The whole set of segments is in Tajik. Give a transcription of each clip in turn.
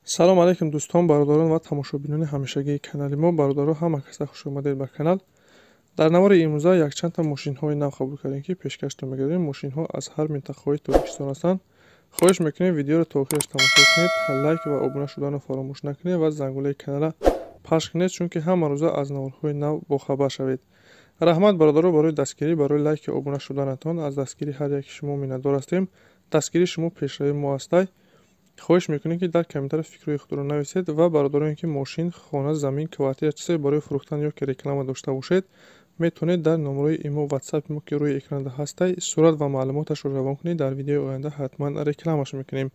Салом алейкум дӯстон, бародарон ва тамошобинони ҳамешагии канали мо. Бародаро, ҳама каса хуш омадед ба канал. Дар навори имрӯза якчандта мошинҳои нав қабул кардем, ки пешкаштон мегардем. Мошинҳо аз ҳар минтақаҳои Тоҷикистон ҳастанд. Хоҳиш мекунем, видеоро то охираш тамошо кунед, лайк ва обуна шуданро фаромӯш накунед ва зангулаи каналро пахш кунед, чунки ҳама рӯза аз наворҳои нав бохабар шавед. Раҳмат, бародаро, барои дастгирӣ, барои лайки обуна шуданатон. Аз дастгирии ҳар яки шумо миннатдор ҳастем. Дастгирии шумо пешравии мо ҳастай. Хоҳиш мекунем, ки дар комментария фикрҳои худро нависед ва бародароне, ки мошин, хона, замин, квартира, чизе барои фурӯхтан ё ки реклама дошта бошед, метавонед дар номерои имо, ватсапи мо, ки рӯи экранда ҳастай, сурат ва маълумоташро равон кунед. Дар видеои оянда ҳатман рекламаш мекунем.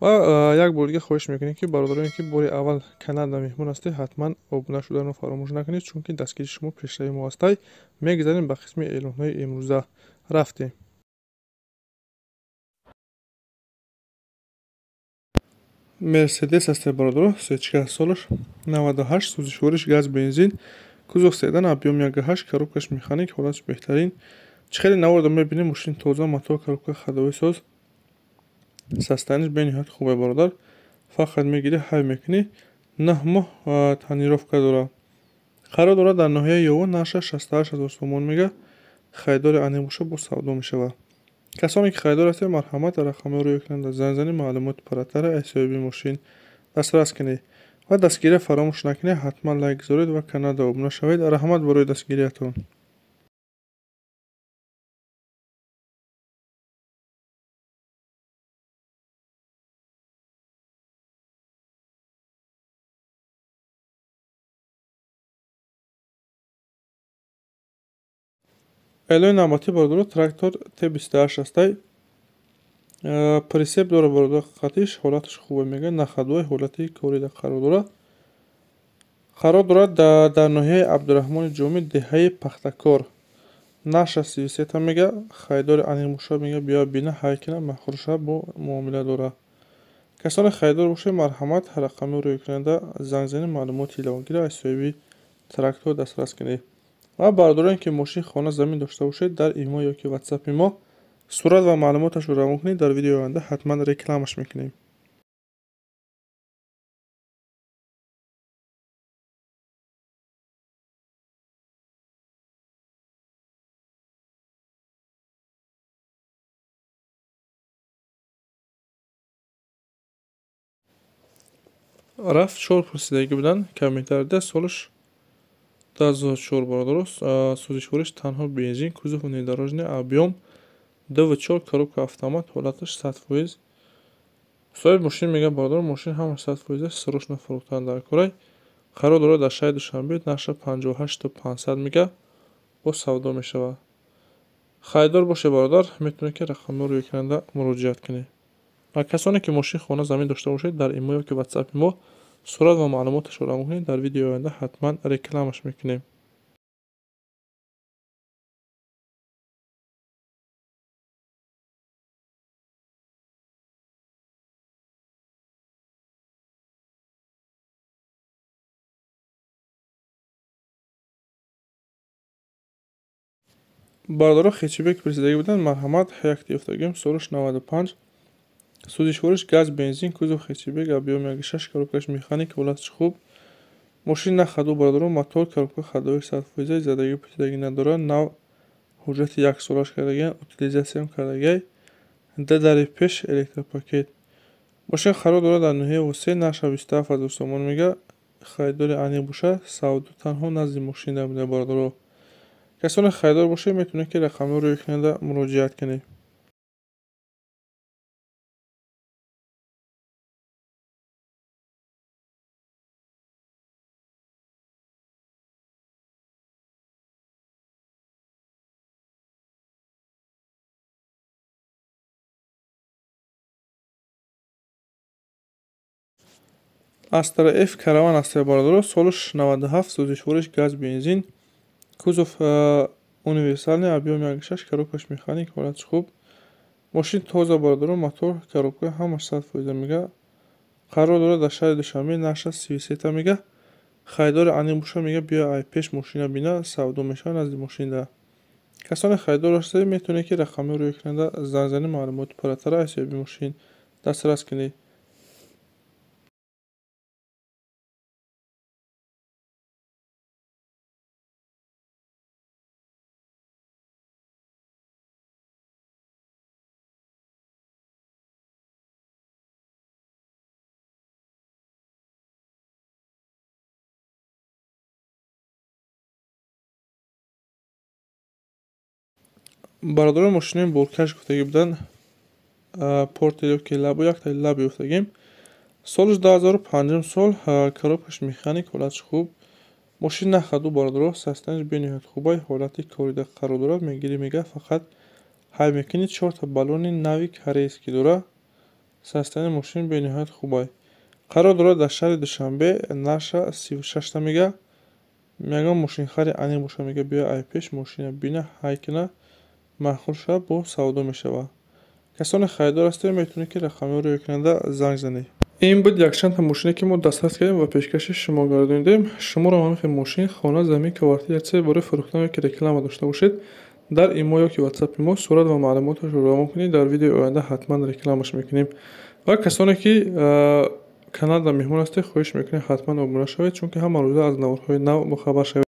Ва як бор дига хоҳиш мекунем, ки бародароне, ки бори аввал каналда меҳмон ҳастед, ҳатман обуна шуданро фаромӯш накунед, чунки дастгирии шумо пешравии мо ҳастай. Мегузарем ба қисми эълонҳои имрӯза. Рафтем. Мерседес ҳасте, бародаро, сечка, солаш 98, сӯзишвориш газ, бензин, кузов седан, объём 1,8, коробкаш механик, ҳолатш беҳтарин. Чӣ хеле наворда мебинем, мошин тоза, мотор, коробка ходовой соз, состояниш бениҳоят хубе, бародар. Фақат мегирӣ, ҳай мекунӣ. 9 моҳ тонировка дора. Қарор дорад дар ноҳияи Ёвон, нархаш 68 000 сомон мега. Харидори аниқ боша, бо савдо мешавад. Касоне ки харидор ҳастед, марҳамат, рақамҳоро рӯи экранда занг занед, маълумоти пурратара аз соҳиби мошин дастрас кунед ва дастгирия фаромӯш накунед, ҳатман лайк гузоред ва каналда обуна шавед. Раҳмат барои дастгириятон. Эълони навбатӣ, бародаро, трактор Т28 ҳастай. Прицеп дора, бародар, қатиш, ҳолаташ хубе мега, на ходовой, ҳолати корида қарор дорад. Қарор дорад дар ноҳияи Абдураҳмони Ҷомӣ, деҳаи Пахтакор. Нархаш 33та мега, харидори аниқ боша, мега, биё бина, ҳай кина, маҳруша бо муомила дорад. Касоне харидор бошед, марҳамат, рақамҳоро рӯи экранда занг занед, маълумоти иловагиро аз соҳиби трактор дастрас кунед. Ва бародароне, ки мошин, хона, замин дошта бошед, дар имо ё ки ватсапи мо сурат ва маълумоташро равон кунед, дар видеои оянда ҳатман рекламаш мекунем. Рафт чор пурсидагӣ буданд комментарияда, солаш 2004, бародаро, сӯзишвориш танҳо бензин, кузов внедорожный, объём 2,4, коробка автомат, ҳолаташ 100%. Соҳиби мошин мега, бародаро, мошин ҳамаш 100%, срочно фурӯхтан дар корай. Қарор дорад дар шаҳри Душанбе, нархаш 58 500 мега, бо савдо мешавад. Харидор бошед, бародар, метавонед, ки рақамҳоро рӯи экранда муроҷиат кунед. Ва касоне ки мошин, хона, замин дошта бошед, дар имо ё ки ватсапи мо сурат ва маълумоташро равон кунед, дар видеои оянда ҳатман рекламаш мекунем. Бародаро, хетчбек пурсидагӣ буданд, марҳамат, якта ёфтагием, солаш 95, сӯзишвориш газ, бензин, кузов хетчбек, объём 1,6, коробкаш механик, ҳолаташ хуб. Мошин на ходу, бародаро, мотор, коробка ходовой 100%, задагӣ пурсидагӣ надорад, нав ҳуҷҷати яксолаш кардагиан, утилизатсиям кардагиай, ду дари пеш, электропакет. Мошин қарор дорад дар ноҳияи Восеъ, нархаш 27 000 сомон мега. Харидори аниқ боша, савдо танҳо назди мошин буда, бародаро. Касоне харидор бошед, метавонед, ки рақамҳоро рӯи экранда муроҷиат кунед. Астра F караван ҳастед, бародаро, солаш 97, сӯзишвориш газ, бензин, кузов универсальный, объём 1,6, коробкаш механик, ҳолаташ хуб. Мошин тоза, бародаро, мотор, коробка ҳамаш 100% мега. Қарор дорад дар шаҳри Душанбе, нархаш 33та мега. Харидори аниқ боша, мега, биё ай пеш мошина бина, савдо мешавад назди мошинда. Касоне харидор ҳастед, метавонед, ки рақамҳоро рӯи экранда занг занед, маълумоти пурратара аз соҳиби мошин дастрас кунед. Бародарон, мошинои боркаш гуфтагӣ буданд, Портер ёки Лабо, яктаи Лабо ёфтагим. Солаш 2005 сол, коробкаш механик, ҳолатш хуб. Мошин на ходу, бародаро, состоянияш бениҳоят хубай, ҳолати корида қарор дорад. Мегирӣ, мега, фақат ҳай мекунӣ, чорта баллони нави корейский дора. Состоянияи мошин бениҳоят хубай. Қарор дорад дар шаҳри Душанбе, нарша 36та мега. Ягон мошинхари аниқ боша, мега, биё ай пеш мошина бина, ҳай кина, маъқул шава, бо савдо мешава. Касоне харидор ҳастед, метавонед, ки рақамҳоро рӯй кунанда занг занед. Ин буд якчандта мошине, ки мо дастрас кардем ва пешкаши шумо гардонидем. Шуморо ҳамин хел мошин, хона, замин, квартира, чизе барои фурӯхтан ёки реклама дошта бошед, дар имо ёки ватсапи мо сурат ва маълумоташро равон кунед, дар видеои оянда ҳатман рекламаш мекунем. Ва касоне ки каналда меҳмон ҳастед, хоҳиш мекунем, ҳатман обуна шавед, чунки ҳама рӯза аз наворҳои нав бохабар шавед.